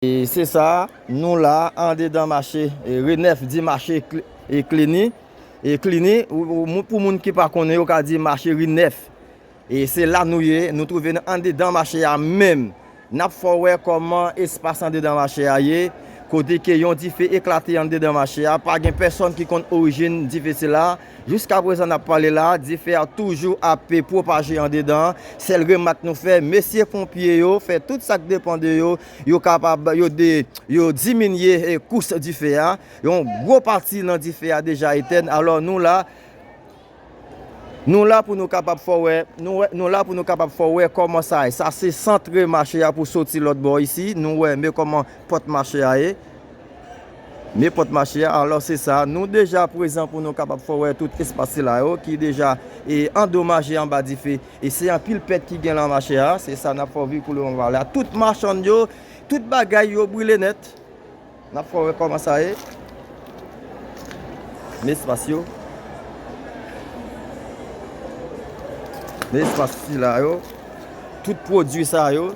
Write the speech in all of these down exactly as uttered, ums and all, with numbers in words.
E se sa, nou la, andedan mache, e, Ri Nèf, di mache Cl-, e, Klini. E Klini, ou, ou, pou moun ki pa konnen, yo ka di mache Ri Nèf. E se la nou ye, nou twouve n andedan mache a menm. N ap fè w wè kòman espas andedan mache a ye, kote ke yon dife eklate andedan mache a. Pa gen pèsonn ki konn orijin dife sila. Jiskaprezan n ap pale la, dife a toujou ap pwopaje andedan. Sèl remak nou fè, mesye ponpye yo fè tout sa k depann de yo, yo kapab, yo de, yo diminye, e, kous dife a. Yon gwo pati nan dife a deja etèn. Alò, nou la, nou la pou nou kapab fè w wè, nou wè, nou la pou nou kapab fè w wè kòman sa ye. Sa se sant mache a pou soti lòt bò isi. Nou wè, men kòman pòt mache a ye. Men pòt mache a, alò se sa. Nou deja prezan pou nou kapab fè w wè tout espas sila yo ki deja, e, andomaje anba dife. E se anpil pèt ki gen lan mache a. Se sa n ap fè w viv pou le moman la. Tout machann yo, tout bagay yo brile nèt. N ap fè w wè kòman sa ye. Men espas yo. Men espas sila yo. Tout pwodui sa yo.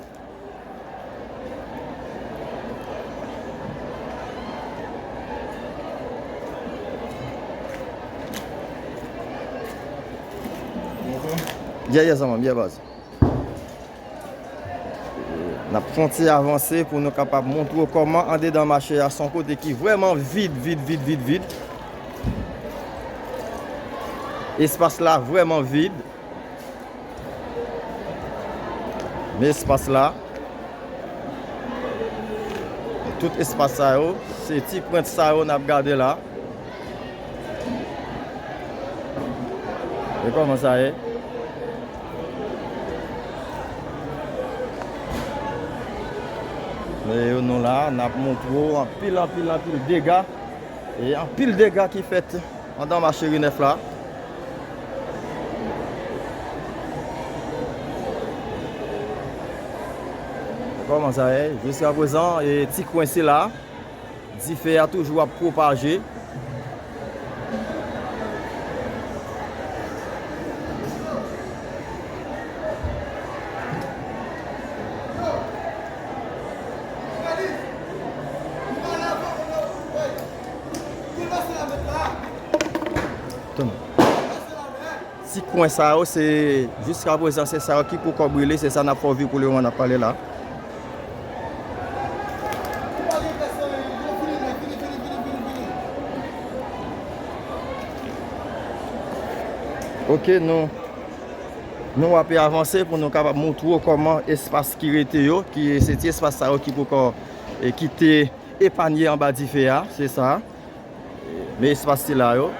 Yeah, yeah, zanmi m, yeah, baz. N ap fè yon ti avanse pou nou kapab montre w kòman andedan mache a se yon kote ki vrèman vid, vid, vid, vid, vid. Espas la vrèman vid. Men espas la. Tout espas sa yo, se ti pwent sa yo n ap gade la. E kòman sa ye? Men yo nou la, n ap montre w anpil, anpil, anpil dega. E anpil dega ki fèt andan mache Ri Nèf la. Kòman sa ye? Jiskaprezan, e ti kwen sila. Dife a toujou ap pwopaje. Tann. Ti kwen sa yo, se, jiskaprezan, se sa yo ki poko brile, se sa n ap fè w viv pou le moman n ap pale la. Ok, nou, nou ap avanse pou nou kapab montre w kòman espas ki rete yo, ki se ti espas sa yo ki poko, e, ki te epanye anba dife a, se sa. Men espas sila yo.